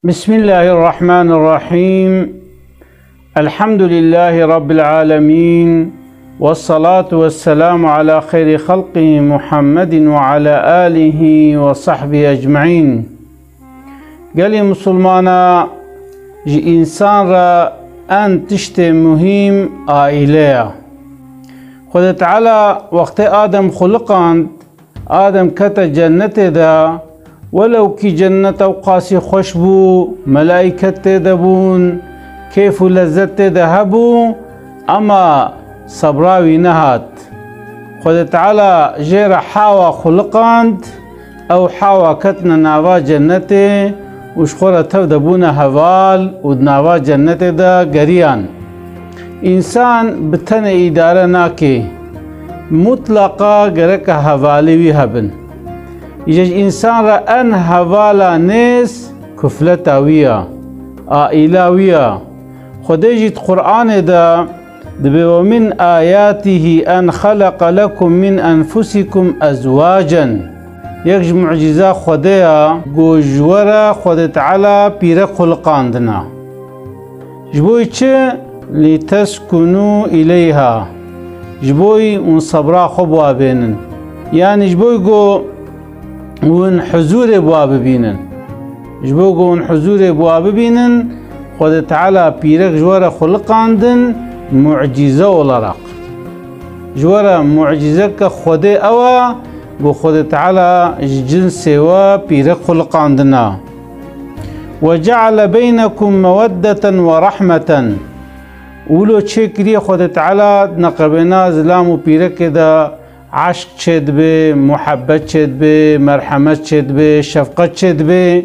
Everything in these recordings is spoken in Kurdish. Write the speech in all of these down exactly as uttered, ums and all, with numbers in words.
بسم الله الرحمن الرحيم. الحمد لله رب العالمين. والصلاة والسلام على خير خلقه محمد وعلى آله وصحبه أجمعين. Gelê Musulmana, ji însan re en tiştê muhîm aîle ye. Xwedê Teala wextê Adem xuliqand, Adem kete cennetê de, welewkî cennet ewqasî xweş bû, melaîket tê de bûn, kêf û lezzet tê de hebû, ema sebra wî nehat. Xwedê Teala jê re Hawa xuliqand, ew Hawa ketine nava cennetê û ji xwe re tev de bûne heval û di nava cennetê de geriyan. Însan bi tenê îdare nake. Mutlaqa gereke hevalê wî hebin. Îje ji însan re en hevala nêz kufleta wî ya, aîla wî ya. Xwedê jî di Qur'anê de dibê, "Ve min ayatihi en xeleqe lekum min enfusikum ezwacen." Yek ji mucîza Xwedê ya ku ji we re Xwedê Teala pîrek xuliqandina. Ji bo çi? "Liteskunu ileyha." Ji bo hûn sebra xwe bi wa bênin. Yanî ji bo ku hûn huzûrê bi wa bibînin. Ji bo ku hûn huzûrê bi wa bibînin, Xwedê Teala pîrek ji we re xuliqandin, mucîze olarak. Ji we re mucîzeke Xwedê ew e, ku Xwedê Teala ji cinsê we pîrek xuliqandina. "Ve ceale beynekum meweddeten ve rahmeten." Wilo çêkiriye Xwedê Teala di neqebêna zilam û pîrekê de eşq çêdibe, muhebbet çêdibe, merhemet çêdibe, şefqet çêdibe.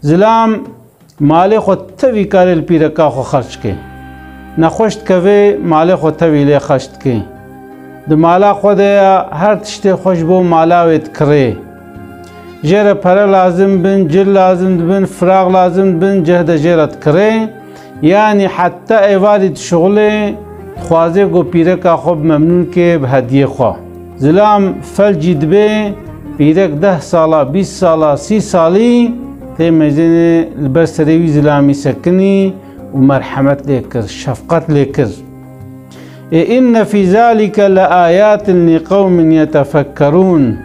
Zilam malê xwe tevî kare li pîreka xwe xerc ke. Nexweş dikeve, malê xwe tevî lê xerc dike. Di mala xwe de ya her tiştê xwe ji bo mala wê dikirê. Jê re pere lazim bin, cil lazim dibin, firaq lazim dibin, cih de jê re dikirê. Yanî heta êvarî dişuxulê, dixwaze ku pîreka xwe bi memnûn ke bi hediyê xwe. Zilam felcî dibe, pîrek deh sala, bîst sala, sî salî tê meyzênê, li ber serê wî zilamî sekinî û merhemet lê kir, şefqet lê kir. Ê inne fî zalike le ayatin li qewmin yetefekkerûn.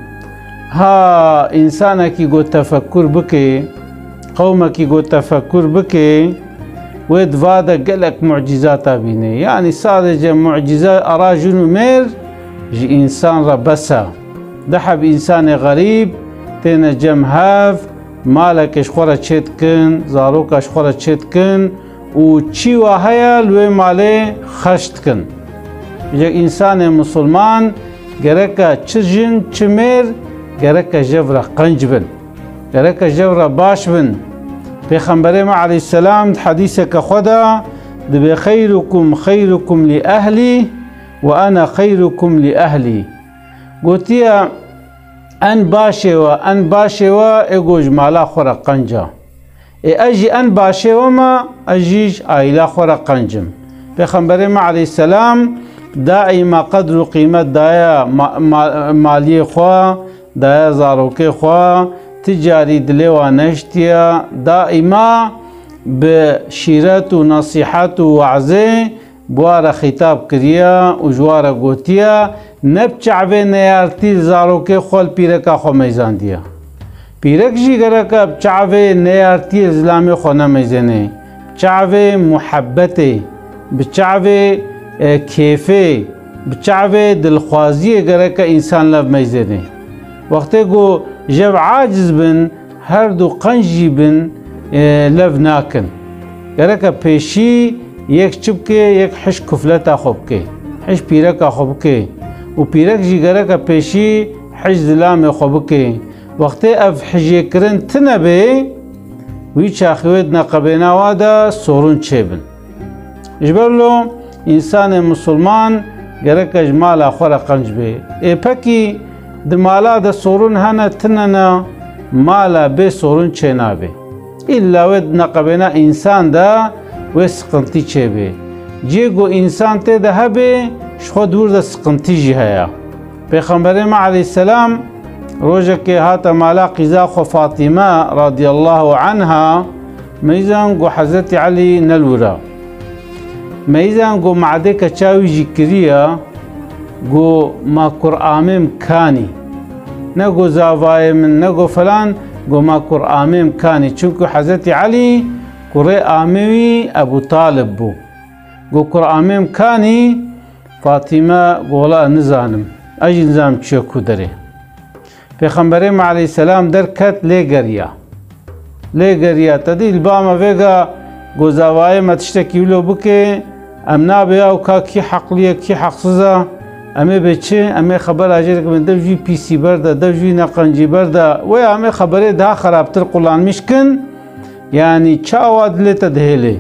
Ha, însanekî ku tefekkur bike, qewmekî ku tefekkur bike, wê di va de gelek mucîzata bîne. Yanî sadece mucîza ara jin û mêr ji însan re bes e. Du heb însanê xerîb têne cem hev, malekê ji xwe re çêdikin, zaroka ji xwe re çêdikin û çi wa heye li wê malê xerc dikin. Ji însanê misilman gereke çi jin, çi mêr, gereke jev re qenc bin. Gereke jev re baş bin. Pêxemberê me aleyhisselam di hedîseke xwe de dibê, "Xeyrukum xeyrukum li ehlî ve ene xeyrukum li ehlî." Gotiye, "En başê we, en başê we ê ku ji mala xwe re qenc a. Ê ez jî en başê we me, ez jî ji aîla xwe re qenc im." Pêxemberê me aleyhisselam daîma qedr û qîmet daye ma-, ma-, maliyê xwe, daye zarokê xwe, ti carî dilê wan nehiştiye, daîma bi şîret û nesîhet û we'zê bi wa re xîtab kiriye û ji wa re gotiye, ne bi çavê neyartî zarokê xwe li pîreka xwe meyzandiye. Pîrek jî gereke bi çavê neyartiyê zilamê xwe nemeyzêne. Bi çavê muhebbetê, bi çavê, e, kêfê, bi çavê dilxwaziyê gereke însan lev meyzêne. Wextê ku jev aciz bin, her du qenc jî bin, e, lev nakin. Gereke pêşî yek çi bike, yek hişk kufleta xwe bike, hişk pîreka xwe bike û pîrek jî gereke pêşî hişk zilamê xwe bike. Wextê ev hijêkirin tine bê, wî çaxê wê di neqebêna wa de sorun çêbin. Ji ber lo însanê misilman gereke ji mala xwe re qenc bê. Ê pekî di mala de sorun hene tine ne, mala bê sorun çênabê. Îlla wê di neqebêna însan de wê siqintî çêbê. Cihê ku însan tê de hebê, ji xwe dûr de siqintî jî heye. Pêxemberê me aleyhisselam rojekê hate mala qîza xwe Fatîme radiyallahu anha, Meyzan go Hezretî Elî nelwira. Meyzan go madê keça wî jî kiriya, go ma Kur'amêm kanî. Ne go zavayê min, ne go falan, go ma Kur'amêm kanî. Çunku Hezretî Elî kurê amê wî Ebu Talib bû. Go Kur'amêm kanî, Fatîme go wela nizanim. Ez jî nizanim çiyo ku derê. Pêxemberê me aleyhisselam derket lê geriya. Lê geriya. Te dî li ba me vêga go zavayê me tiştekî wilo bike, em nabê ya û ka kî heqlî ye, kî heqsiz e, em ê bê çi, em ê xebera jê dikevin, dev jî pîsî berde, dev jî neqencî berde. Wê em ê xeberê daha xerabtir qulanmîş kin. Yanî çawa dilê te dihêlê?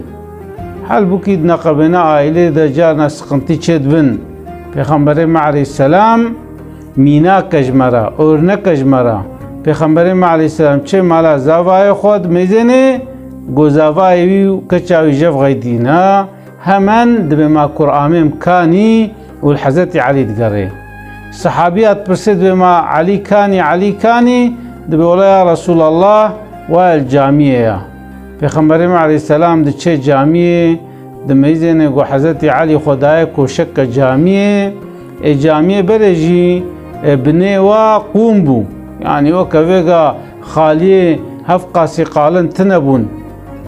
Halbûkî di neqebêna aîlê de carna siqintî çêdibin. Pêxemberê me aleyhisselam mînake ji me re, örneke ji me re. Pêxemberê me aleyhisselam çê mala zavayê xwe dimeyzênê, go zavayê wî û keça wî jev xeydîna. Hemen dibê ma Kur'amêm kanî û li Hezretî Elî digerê. Sehabî ya dipirsê dibê ma Elî kanî, Elî kanî, dibê wela ya Resûlallah, wa li camiyê ya. Pêxemberê me aleyhisselam diçê camiyê, dimeyzêne go Hezretî Elî xwe daye koşeke camiyê, ê camiyê berê jî, e, binê wa qûm bû. Yanî weke vêga xaliyê hevqasî qalin tine bûn.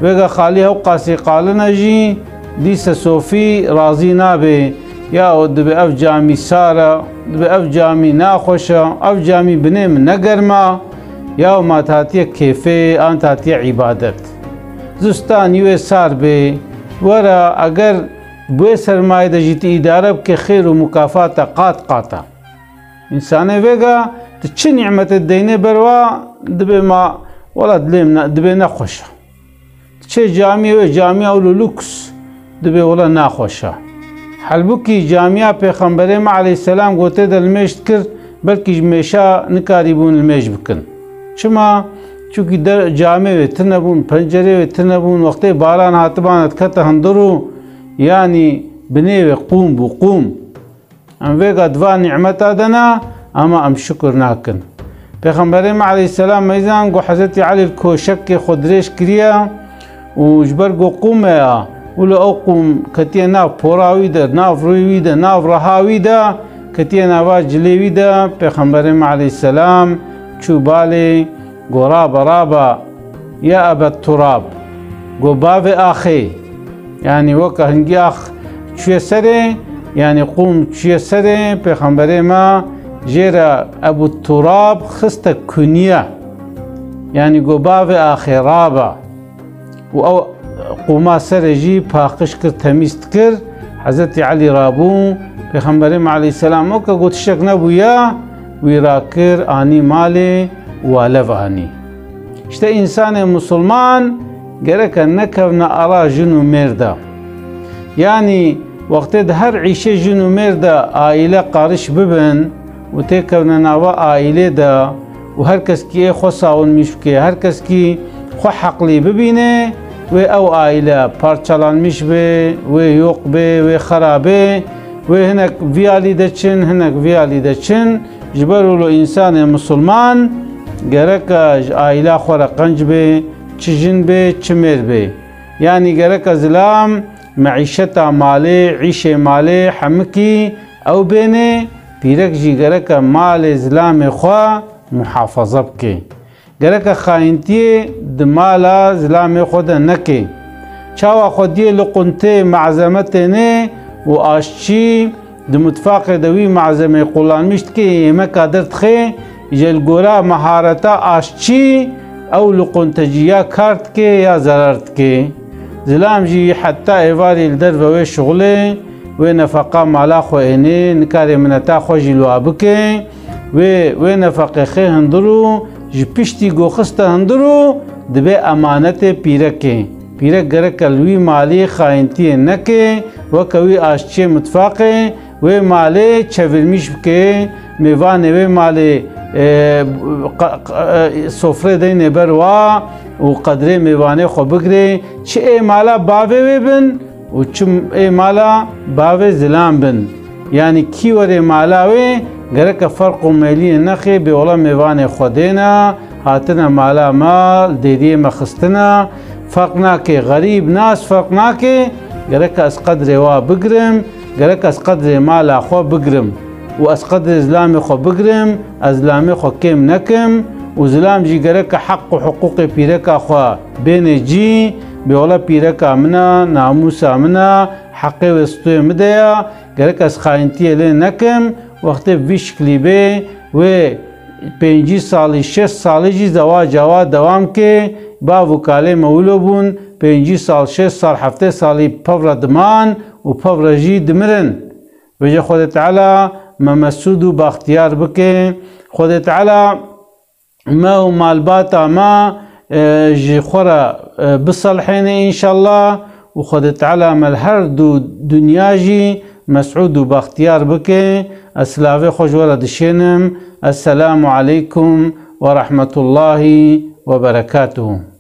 Vêga xalî hewqasî qalin e jî, dîse sofî razî nabe. Ya o dibe ev camî sar e, dibe ev camî naxweş e, ev camî binê min ne germ e. Ya o ma hatiye kêfê, an hatiye îbadet. Zistanî wê sar bê. Were eger bi wê sermayê de jî tu îdare bike, xêr û mukafat e qat qat e. Însanê vêga tu çi nîmetê deynê ber wa, dibê ma, wela dilê min ne, dibê nexweş e. Tu çê camiyê wê, camiya wilo lûks, dibê wela naxweş e. Halbûkî camiya Pêxemberê me aleyhisselam go tê de limêj dikir, belkî ji mêşa nikarîbûn limêj bikin. Çima? Çunkî der, camê wê tine bûn, pencerê wê tine bûn, wextê baran hatibana dikete hundir û yanî binê wê qûm bû, qûm. Em vêga di va nîmeta de ne, ama em şukir nakin. Pêxemberê me aleyhisselam meyzan go Hezretî Elî li koşekê xwe dirêj kiriye û ji ber go qûme ya, wilo ew qûm ketiye nav pora wî de, nav rûyê wî de, nav reha wî de, ketiye nava cilê wî de, Pêxemberê me aleyhisselam çû balê, go rabe, rabe, ya Ebet Turab, go bavê axê. Yanî weke hingî ax çûye serê, yanî qûm çûye serê, Pêxemberê me jê re Ebu Turab xiste kunye. Yanî go bavê axê rabe. Û ew qûma serê jî paqij kir, temîz dikir. Hezretî Elî rabû, Pêxemberê me aleyhisselam weke got tiştek nebûye, wî rakir, anî malê û wa lev anî. Îşte însanê misilman gereke nekevne ara jin û mêr de. Yanî wextê di her îşê jin û mêr de aîle qariş bibin û têkevne nava aîlê de û her keskî ê xwe sawinmîş bike, her keskî xwe heqlî bibîne, wê ew aîle parçalanmîş be, wê yoq be, wê xera be, wê hinek vî alî de çin, hinek vî alî de çin. Ji ber wilo însanê misilman gereke ji aîla xwe re qenc be, çi jin be, çi mêr be. Yanî gereke zilam meîşeta malê, îşê malê hemikî ew bêne, pîrek jî gereke malê zilamê xwe muhafaza bike. Gereke xayintiyê di mala zilamê xwe de neke. Çawa xwediyê li quntê malzeme têne û aşçî di mutfaqê de wî malzemeyê qulanmîş dike, yêmeka derdixe, ji li gora mehareta aşçî ew li quntecî ya kar dike ya zerar dike. Zilam jî heta êvarî li derve wê şixulê, wê nefeqa mala xwe ênê, nikare mineta xwe jî li wa bike. Wê, wê nefeqê xê hundir û ji piştî go xiste hundir û dibe emanetê pîrekê. Pîrek gereke li wî malî xayintiyê neke, weke wî aşçiyê mitfaqê wê malê çevirmîş bike, mêvanê wê malê, e, qa-, qa-, e, sofrê deynê ber wa û qedrê mêvanê xwe bigire. Çi ê mala bavê wê bin, û çi ê mala bavê zilam bin. Yanî kî werê mala wê, gereke ferq û mêliyê nexe, bê wela mêvanê Xwedê ne, hatine mala me, li dêriyê me xistine, Ferq nake, xerîb, nas ferq nake, gerek ez qedrê wa bigirim, gerek ez qedrê mala xwe bigirim û ez qedrê zilamê xwe bigirim, ez zilamê xwe kêm nekim û zilam jî gerek heq û hiqûqê pîreka xwe bêne cî, bê wele pîreka min a, namûsa min a, heqê wê stûyê min de ya, gerek ez xayintiyê lê nekim, wextê bi vî şiklî bê, wê pêncî salî, şêst salî jî zewaca wa dewam ke, bav û kalê me wilo bûn, pêncî sal, şêst sal, heftê salî pevre diman û pevre jî dimirin. Vêce Xwedê Teala me mesûd û baxtiyar bike. Xwedê Teala me û malbata me, e, ji xwe re, e, biselhêne înşallah û Xwedê Teala me li her du dinya jî mesûd û baxtiyar bike. Ez silavê xwe ji we re dişênim. Esselamu aleykum ve rahmetullahi ve berekatuhu.